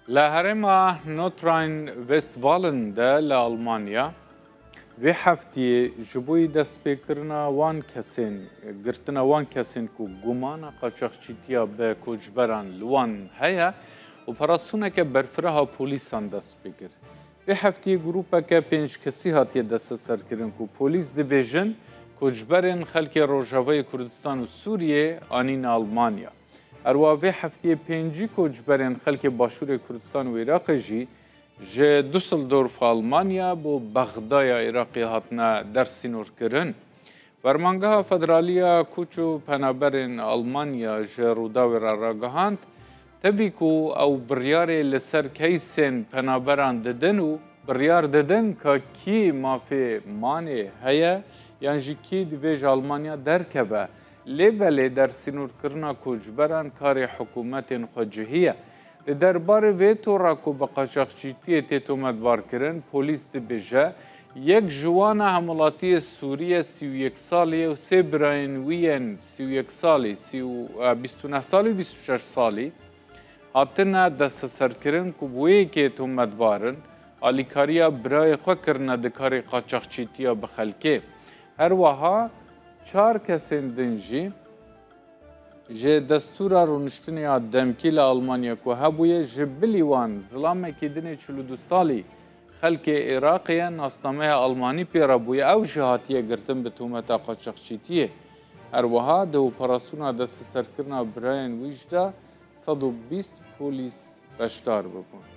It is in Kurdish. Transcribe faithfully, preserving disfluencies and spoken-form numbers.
Li herêma Nordrhein-Westfalen de li Almanya vê heftiyê ji bo yî destpêkirina wan kesên, girtina wan kesên ku gumana qaçaxçîtiya bi koçberan li wan heye, operasîoneke berfireh a polîsan dest pê kir. Vê heftiyê grûpeke pênc kesî hatiye desteserkirin ku polîs dibêjin koçberên xelkê Rojavayê Kurdistan û Sûriyê anîne Almanya. Herwiha vê heftiyê pêncî koçberên xelkê Başûrê Kurdistan û Iraqê jî ji Düsseldorf a Almanya bo Bexdaya Iraqê hatine dersînorkirin. Fermangeha Federalî ya Koç û Penaberên Almanya ji Rûdawê re ragihand, tevî ku ew biryarê li ser keysên penaberan didin û biryar didin ka kî mafê manê heye yan jî kî divê ji Almanya derkeve, lê belê dersînorkirina koçberan karê hikûmetên xwecihî ye. Li derbarê vê tora ku bi qaçaxçîtiyê tê tometbarkirin, polîs dibêje, yek ji wan a hemwelatiyê Sûrî ye, sî û yek salî ye û sê birayên wî yên sî û yek salî, sî û, e, bîst û neh salî û bîst û şeş salî hatine desteserkirin ku bi wê yekê tometbar in, alîkariya birayê xwe kirine di karê qaçaxçîtiya bi xelkê. Her wiha çar kesên din jî ji destûra rûniştinê ya demkî li Almanya ku hebûye, ji bilî wan zilamekî dinê çil û du salî xelkê Iraqê ye, nasnameya Almanî pê re bûye, ew jî hatiye girtin bi tometa qaçaxçîtiyê. Her wiha di operasyona desteserkirina birayên wî jî de sed û bîst polîs beşdar bibûn.